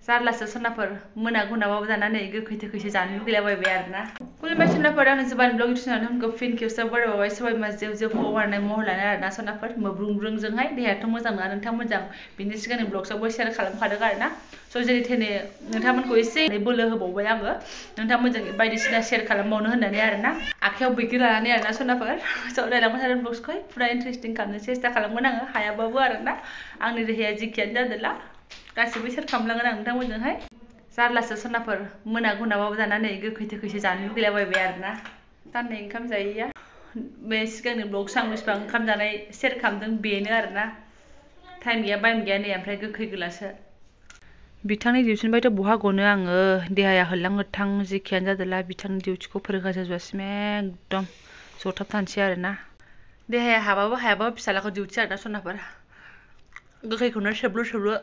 जारलासो सनाफोर मोना गुनाबाबो जानानै गोखै थोखैसो जानो लुगैलाबायबाय आरोना खुलुमबाय सनाफोर आंनो जुबान ब्लग इउटुब उनखौ फिन खेबसे बरायबावबाय सबायमा जेव जेव हगारनाय महर लानाय आरोना सनाफोर मोब्रुं ब्रुंजोंहाय देहायाथ' मोजां नङा नोंथां मोजां बिनि सिगांनि ब्लग्सआवबो शेयार खालामखादों आरोना स' जेरै थेने नोंथांमोनखौ एसे बोलो होबावबाय आङो नोंथांमोनजों बायदिसिना शेयार खालामबावनो होननानै आरोना आखायाव बैग्रि लानानै आरोना सनाफोर स' नायलांबाय थादों ब्लग्सखौहाय फुरा इन्टारेस्टिं खालामनो सेस्था खालामगोन आङो हायाबाबो आरोना आंनि देहाया जिखियानो जादोंला गासिबो शेयार खालामलांगोन आं नोंथांमोनजोंहाय जारलासो सनाफोर मोना गुनाबाबो जानानै गोखै थोखैसो जानो लुगैलाबायबाय आरोना साननै ओंखाम जायैया बे सिगांनि ब्लग्स आं बेसेबां ओंखाम जानाय शेयार खालामदों बेनो आरोना टाइम गैया बाइम गैया नै ओमफ्राय गोखै गोलासो बिथांनि डिउटिनिफ्रायथ' बहा गनो आङो देहाया होल्लां होथां जेखियानो जादोंला बिथांनि डिउटिखौ फोरोंगा जाजासिम एकदम जथाबथानोसै आरोना देहाया हाबाबो हायाबाबो फिसालाखौ डिउटि आरोना सनाफोर गोखैखौनो सेब्रु सेब्रु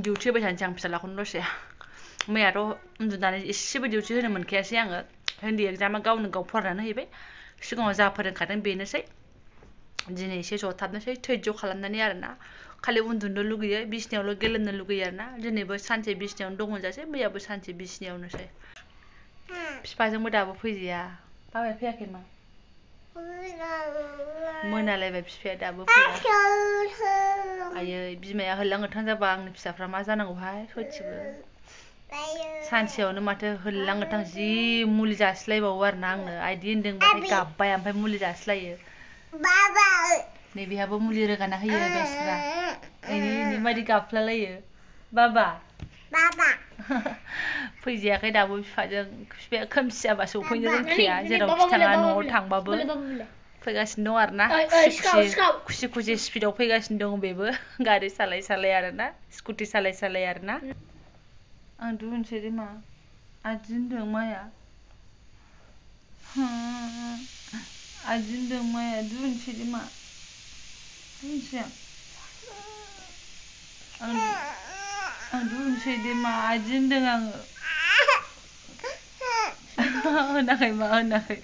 डिउटि होबाय थानोसै आं फिसालाखौनो दसे मैयाथ' उन्दुनानै एसेबो डिउटि होनो मोनखायासै आङो हिन्दी एग्जामा गावनो गाव फरायनानै हैबाय सिगाङाव जा फोरोंखादों बेनोसै दिनै एसे जथाबनोसै धैर्य खालामनानै आरोना खालि उन्दुनो लुगैयो बिसिनायावल' गेलेनो लुगैयो आरोना दिनैबो सानसे बिसिनायावनो दङ जासै मैयाबो सानसे बिसिनायावनोसै बिफाजोंबो दाबो फैजाया बाबाया फैयाखै मा मोनालायबाय बिफाया दाबो फैया आयै बिमाया होल्लां होथां जाबा आंनि फिसाफ्रा मा जानांगौहाय सयथिबो सानसेयावनो माथो होल्लां होथां जि मुलि जासिलायबावो आरोना आंनो आइदि होनदोंबाथाय गाबबाय ओमफ्राय मुलि जासिलायो नैबेहाबो मुलि रोगाना होयो बेस्रा एनि बायदि गाबफ्लालायो बाबा फैजायाखै दाबो बिफाजों बिफाया खोमसि जाबा सौफैनो रोंखाया जेरावखि थाङा न'आव थांबाबो फैगासिनो दं आरोना खुसि खुसि स्पिडाव फैगासिनो दं बेबो गारि सालाय सालाय आरोना स्कुटि सालाय सालाय आरोना आं दुनोसै दे मा आदि होनदों माया आदि होनदों माया दुनोसै दे मा दुनोसै आं दुनोसै दे मा आदि होनदों आङो होनाखै मा होनाखै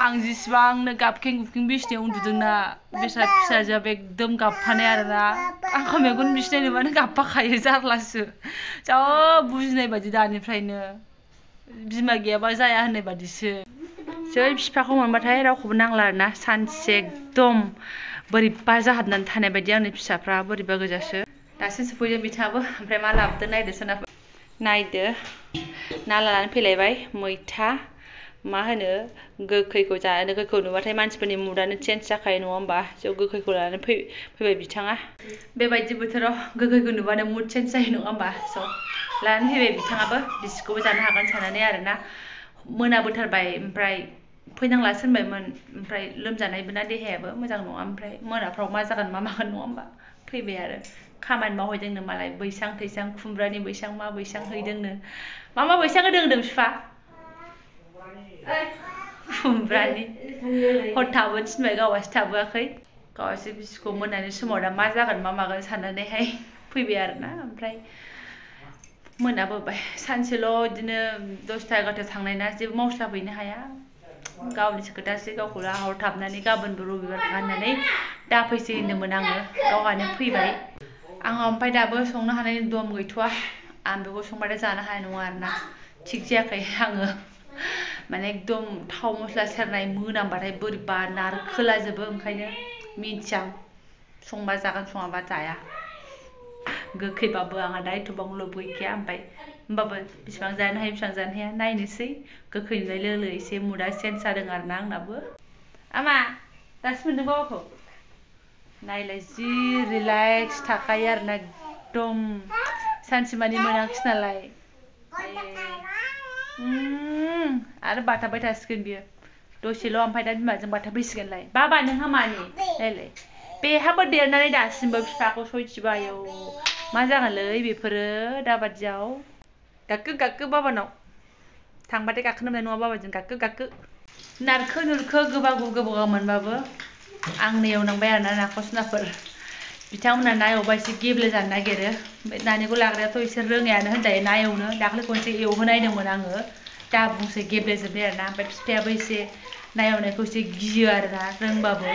आं जेसेबांनो गाबखें गुबखें बिसिनायाव उन्दुदोंना बेस्रा फिसाजोआबो एकदम गाबफानाय आरोना आंखौ मेगन बिसिनाय नुबानो गाबफाखायो जारलासो जा बुजिनाय बायदि दानिफ्रायनो बिमा गैयाबा जाया होननाय बादिसो जै बिफाखौ मोनबाथाय रावखौबो नांला आरोना सानसे एकदम बोरैबा जाहाबनानै थानाय बायदि आंनि फिसाफ्रा बोरैबा गोजासो दासिम सफैदों बिथाङाबो ओमफ्राय मा लाबोदों नायदो सोनाब नायदो ना लानानै फैलायबाय मैथा मा होनो गोखैखौ जानो गोखैखौ नुबाथाय मानसिफोरनि मुडानो चेन्ज जाखायो नङा होमबा ज' गोखैखौ लानानै फैबाय बिथाङा बेबायदि बोथोराव गोखैखौ नुबानो मुड चेन्ज जायो नङा होमबा स' लानानै फैबाय बिथाङाबो बिसिखौबो जानो हागोन साननानै आरोना मोनाबोथारबाय ओमफ्राय फैनांलासो होनबायमोन ओमफ्राय लोमजानायबो ना देहायाबो मोजां नङा ओमफ्राय मोनाफ्राव मा जागोन मा मागोन नङा होमबा फैबाय आरो खामानि मावहैदोंनो मालाय बैसां थैसां खुमब्रानि बैसां मा बैसां हैदोंनो मा बैसां होदों होनदों बिफा खुमब्रानि हर थाबोनो थिनबाय गावासो थाबोआखै गावासो बिसिखौ मोनानि समाव दा मा जागोन मा मागोन साननानैहाय फैबाय आरोना ओमफ्राय मोनाबोबाय सानसेल' बिदिनो 10टा 11टायाव थांनाय ना जेबो मावस्लाबहैनो हाया गावनिसो खोथासै गावखौ हर थाबनानै गाबोनबो रबिबारखा होननानै दाफैसै होनदोंमोन आङो गावहानो फैबाय आङो ओमफ्राय दाबो संनो हानायनि दम गैथ'वा आं बेखौ संबाथाय जानो हानाय नङा आरोना थिग जायाखै आङो माने एकदम थाव मस्ला सेरनाय मोनामबाथाय बोरैबा नारखोलाजोबो ओंखायनो मिथियां संबा जागोन सङाबा जाया गोखैबाबो आंहा दा एथ'बां लोभ गैखाया ओमफ्राय होमबाबो बेसेबां जानो हायो बेसेबां जानो हाया नायनोसै गोखै नुनाय लोगो लोगो एसे मुडा चेन्ज जादों आरोना आंनाबो आमा दासो मोनदों बाबाखौ नायलाय जि रिलेक्स थाखायो आरोना एकदम सानसेमानि मोनाखिसै नालाय आरो बाथाबबाय थासिगोन बियो दसेल' ओमफ्राय दा बिमाजों बाथाबफैसिगोनलाय बाबा नोंहा मानि नायलाय बेहाबो देरनानै दासिमबो बिफाखौ सयथिबो आयौ मा जागोनलै बेफोरो दाबादियाव गाखो गाखो बाबानाव थांबाथाय गाखोनो मोननाय नङा बाबाजों गाखो गाखो नारखो नुरखो गोबागु गोबागा मोनबाबो आंनो एवनांबाय आरोना नाखौ सनाफोर बिथांमोना ना एवबा एसे गेब्लेजानो नागिरो ओमफ्राय नानिखौ लाग्रायाथ' एसे रोङायानो होनजायो ना एवनो दाख्लै खनसे एवहोनायदोंमोन आङो दा बुंसै गेब्लेजोब्बाय आरोना ओमफ्राय बिफायाबो एसे ना एवनायखौ एसे गियो आरोना रोंबाबो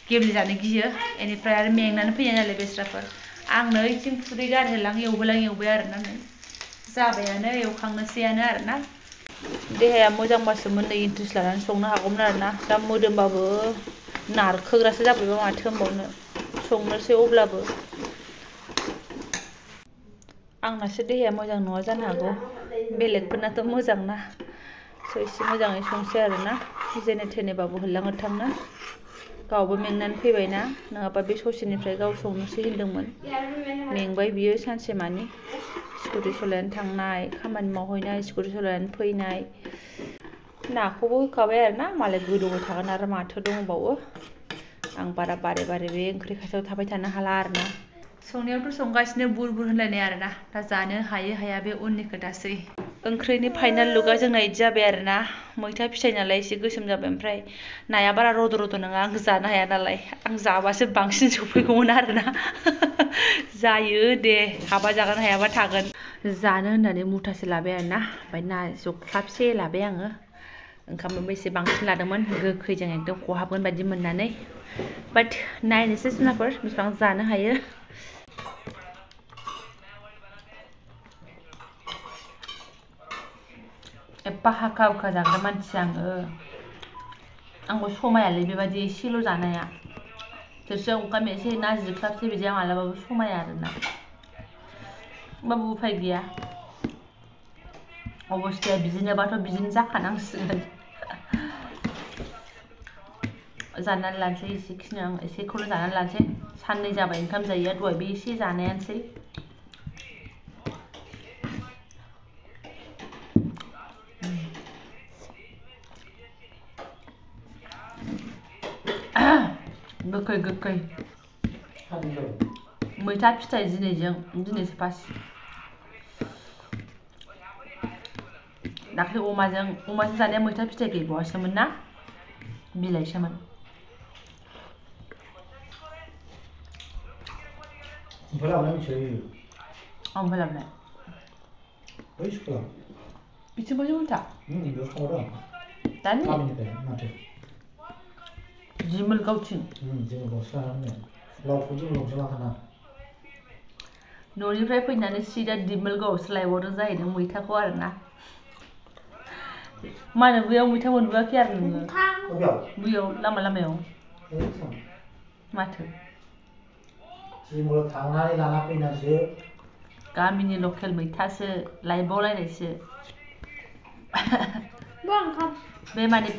गेब्लेजानो गियो बेनिफ्राय आरो मेंनानै फैनाय नालाय बेस्राफोर आंनो इथिं खुदै गारहोलां एवबाय आरोना नै जाबायानो एवखांनोसैयानो आरोना देहाया मोजांबासो मोननो इन्ट्रेस्ट लानानै संनो हागौमोन आरोना दा मोदोमबाबो नारखोग्रासो जाबायबा माथो होनबावनो संनोसै अब्लाबो आंनासो देहाया मोजां नङा जानो हागौ बेलेगफोरनाथ' मोजां ना एसे मोजाङै संसै आरोना जेने थेनेबाबो होलां होथांनो गावबो मेंनानै फैबायना नङाबा बे ससेनिफ्राय गाव संनोसै होनदोंमोन मेंबाय बियो सानसेमानि स्कुटि सालायनानै थांनाय खामानि मावहैनाय स्कुटि सालायनानै फैनाय नाखौबो होखाबाय आरोना मालाय गोदौबाय थागोन आरो माथो दंबावो आं बारा बारे बे ओंख्रि खाथियाव थाबाय थानो हाला आरोना संनायावथ' संगासिनो बुर होनलायनाय आरोना दा जानो हायो हाया बे उननि खोथासै ओंख्रिनि फाइनाल लुकआ जोंना इदि जाबाय आरोना मैथा फिथाइ नालाय एसे गोसोम जाबाय ओमफ्राय नाया बारा रद' नङा आं जानो हाया नालाय आं जाबासो बांसिन सफैगौमोन आरोना जायो दे हाबा जागोन हायाबा थागोन जानो होननानै मुथासे लाबाय आरोना ओमफ्राय ना जख्लाबसे लाबाय आङो ओंखामबो एसे बांसिन लादोंमोन गोखैजों एकदम खहाबगोन बायदि मोननानै बाट नायनोसै जुनाफोर बेसेबां जानो हायो एफा हाखा हुखा जाग्रा मानसि आंबो समायालै बेबायदि एसेल' जानाया थोरसियाव ओंखाम एसे ना जिख्लाबसे बिदिया मालाबाबो समाया आरोना होमबाबो उफाय गैया अबस्थाया बिदिनोबाथ' बिदिनो जाखानांसिगोन जानानै लानोसै एसेखिनि आं एसेखौल' जानानै लानोसै साननै जाबाय ओंखाम जायैया दहायबो एसे जानायानोसै गोखै मैथा फिथाइ दिनैसो फार्स्ट दाख्लै अमाजों जानाया मैथा फिथाइ गैबावासोमोन ना बिलाइसोमोन ओमफ्राय लाबोनाय बिथिंबोसो उल्था दानि जिमोल गावथिं न'निफ्राय फैनानै सिदा दिमोलगावआवसो लायबावदों जाहैदों मैथाखौ आरोना मा होनो बैयाव मैथा मोनबोआखै आरो नोङो बैयाव लामायाव माथो थांनानै लाना फैनानैसो गामिनि लकेल मैथासो लायबावलायनायसो बे माने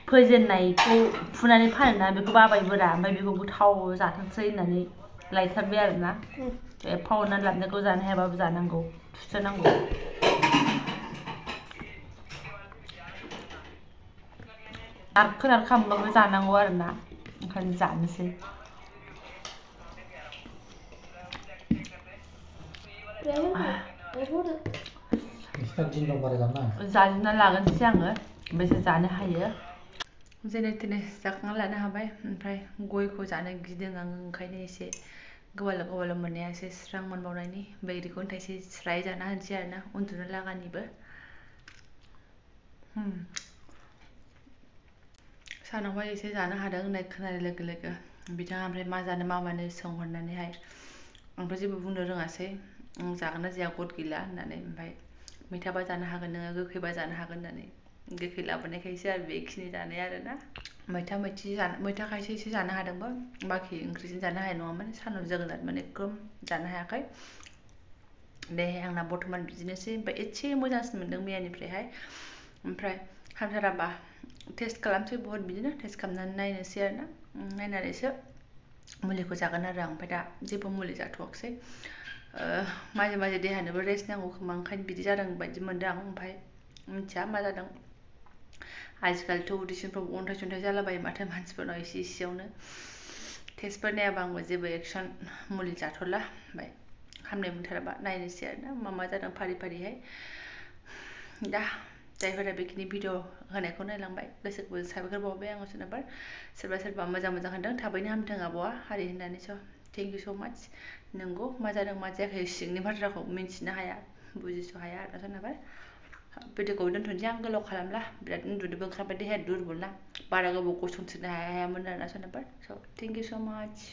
फोजेननायखौ फुनानै फानोना बेखौ बाबायबोरा ओमफ्राय बेखौ गोथाव जाथोंसै होननानै लायथारबाय आरोना एफा अननानै लाबोनायखौ जानो हायाबाबो जानांगौ थुसोनांगौ नारखो मोनबाबो जानांगौ आरोना ओंखायनो जानोसै जाजोबना लागोनसै आङो ओमफ्रायसो जानो हायो जेने थेने जाखांना लानो हाबाय ओमफ्राय गयखौ जानो गिदों आङो ओंखायनो एसे गोबाल' मोननाया एसे स्रां मोनबावनायनि बैग्रिखौनो थाइसे स्राय जाना होनोसै आरोना उन्दुनो लागानिबो सानावहाय एसे जानो हादों होननाय खोनानाय लोगो बिथाङा ओमफ्राय मा जानो मा मानो सोंहरनानैहाय आंथ' जेबो बुंनो रोङासै जागोन ना जाया गद गैला होननानै ओमफ्राय मैथाबा जानो हागोन नोङो गोखैबा जानो हागोन होननानै गोखै लाबोनायखायसो आरो बेखिनि जानाय आरोना मैथा खायसे एसे जानो हादोंबा बाखि ओंख्रिजों जानो हानाय नङामोन सानाव जोगोनार माने एकदम जानो हायाखै देहाया आंना बर्थमान बिदिनोसै ओमफ्राय एसे मोजांसिन मोनदों मैयानिफ्रायहाय ओमफ्राय हामथाराबा टेस्ट खालामसै बहुत बिदिनो टेस्ट खालामनानै नायनोसै आरोना नायनानैसो मुलिखौ जागोन आरो आं ओमफ्राय दा जेबो मुलि जाथ'वाखिसै माजे देहानोबो रेस्ट नांगौ खोमा ओंखायनो बिदि जादों बायदि मोनदों आं ओमफ्राय मिथिया मा जादों आजिखालिथ' उदै सिंफ्राव अन्थाइ जालाबायो माथो मानसिफोरनाव एसेयावनो टेस्टफोर नायाबा आंबो जेबो एक्सन मुलि जाथ'ला ओमफ्राय हामनाय मोनथाराबा नायनोसै आरोना मा जादों फारिहाय दा जायफोरा बेखिनि भिडिअ होनायखौ नायलांबाय गोसोखौ साबायखर बावबाय आङो सोरबा मोजां होनदों थाबैनो हामथों आब'आ हारि होननानै थेंक इउ स' माच नंगौ मा जादों मा जायाखै सिंनि बाथ्राखौ मिन्थिनो हाया बुजिस' हाया आरो सोरनाबा भिडिअखौ दोन्थ'नोसै आं गोलाव खालामला बिराद उन्दुनोबो ओंखारबाय देहाया दुरबल ना बारा गोबाव गसंथनो हायामोन आरोना सोरनाबा स' थेंक इउ स' माच